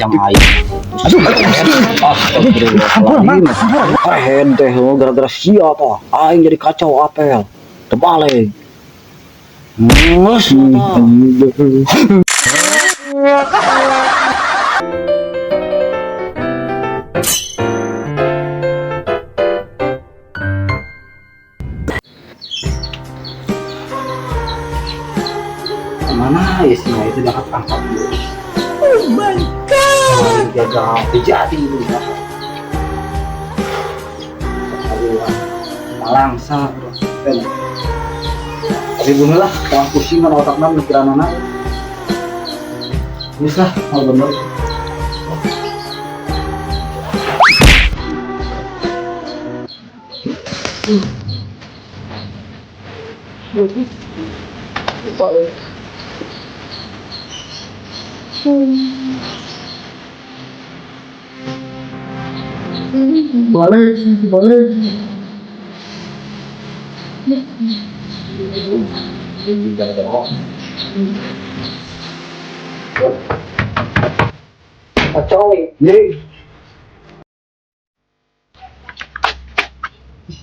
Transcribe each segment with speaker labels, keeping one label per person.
Speaker 1: Ngancam aing. Astagfirullahaladzim. Keren teh gara-gara sia tah. Aing jadi kacau apel. Terbalik. Nges tah. Mana ya sih itu dapat tangkap. Oh my god. Gagal terjadi ini. Malangsa. Tapi bener lah, jangan pusing kan otaknya mikiran anak. Bisa lah, kalau bener.
Speaker 2: Balik, balik.
Speaker 1: Kacau, jadi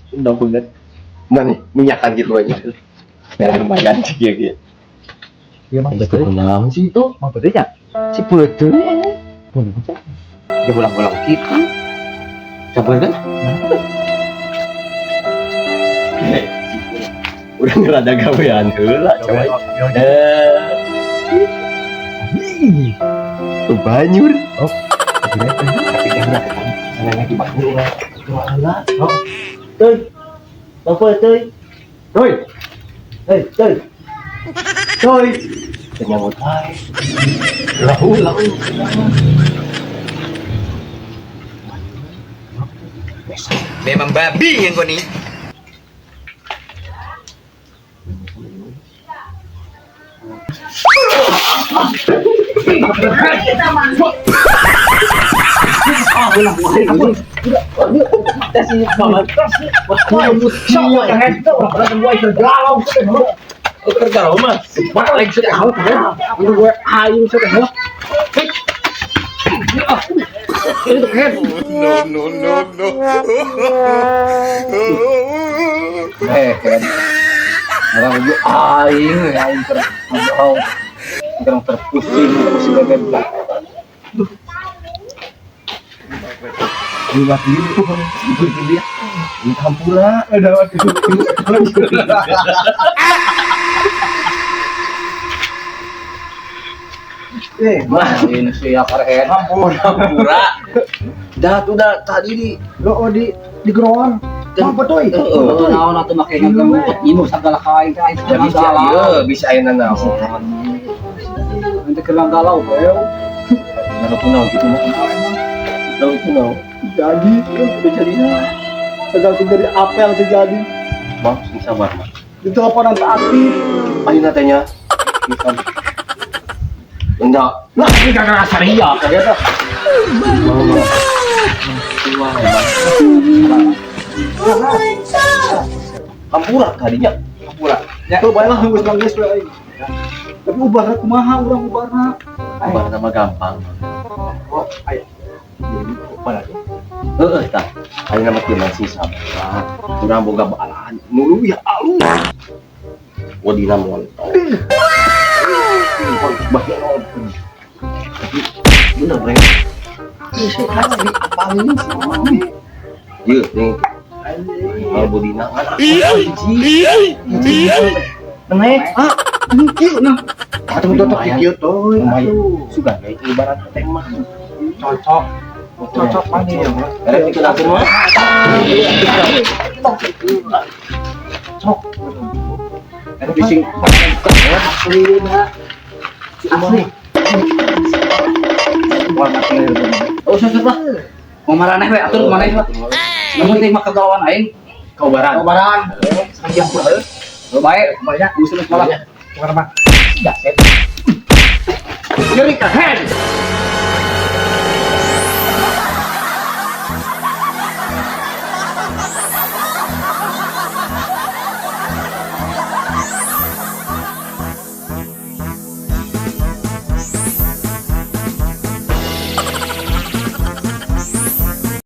Speaker 3: Udah banget. Mana nih minyakan gitu aja. Merah lumayan sih gitu.
Speaker 2: Iya, Mang
Speaker 3: Betul naon sih itu?
Speaker 2: Mang bedanya.
Speaker 3: Si betul. Dia bolang-bolang gitu. Sabar kan? Udah ngerada gawean heula coy. Eh. Banyur. Oh. Tapi kan sana lagi banyu. Heula.
Speaker 1: Teuy. Bapak teuy.
Speaker 3: Doi.
Speaker 1: Hei, teuy.
Speaker 3: Doi. Nyamut wae. Lahu lahu.
Speaker 4: Memang babi yang kau nih.
Speaker 5: No, no, no, no.
Speaker 1: Eh, kan. Orang gue aing, aing terpusing, pusing bebek.
Speaker 3: Lewat gitu, dia. Hampura, ada waktu.
Speaker 1: Eh, mah ini sih ya keren.
Speaker 3: Hampura. Dah tuh dah tadi di
Speaker 2: Lo di geroan. Mang betul.
Speaker 3: Heeh.
Speaker 1: Naon atuh make ngegemut nyimu sagala kain kain
Speaker 3: Ya bisa ieu, bisa ayeuna naon.
Speaker 1: Nanti kena galau beo.
Speaker 3: Lalu kunaon gitu mah. Lalu kunaon.
Speaker 2: Jadi,
Speaker 3: Udah jadi lah.
Speaker 2: segala dari apel terjadi.
Speaker 3: Bang, sing sabar mah.
Speaker 2: Di teleponan tak aktif.
Speaker 3: Ayeuna teh nya. Enggak.
Speaker 1: Lah, ini kagak saria kayak gitu.
Speaker 3: Hampura tadinya. Hampura.
Speaker 2: Ya, tuh bae lah geus bang geus we aing. Tapi ubarna kumaha urang ubarna?
Speaker 3: Ubar nama gampang.
Speaker 2: Oh, aya.
Speaker 3: Ubar aja. Heeh tah. Ayeuna mah kieu sih sabar. Urang boga balaan nu leuwih alus. Wadina montong. Bagian tapi bener bre. Asli apalin sih. Ieu nih. Kalau bodina kan hiji.
Speaker 2: Meneh. Ah, kieu nah. Atuh tuh kieu tuh.
Speaker 3: Lumayan. Suka gak itu ibarat teh mah.
Speaker 2: Cocok. Cocok banget ya.
Speaker 3: Erek dikenakeun mah. Cok.
Speaker 1: Erek bising asli na. Asli. Oh, susah lah. Mau maraneh we atur maneh lah. Namun teh mah kegawaan aing.
Speaker 3: Kaubaran.
Speaker 1: Kaubaran. Sajang heuh. Baik,
Speaker 2: Banyak.
Speaker 1: usul malah.
Speaker 2: Bukan apa?
Speaker 1: Ya, set.
Speaker 2: Nyeri ka head.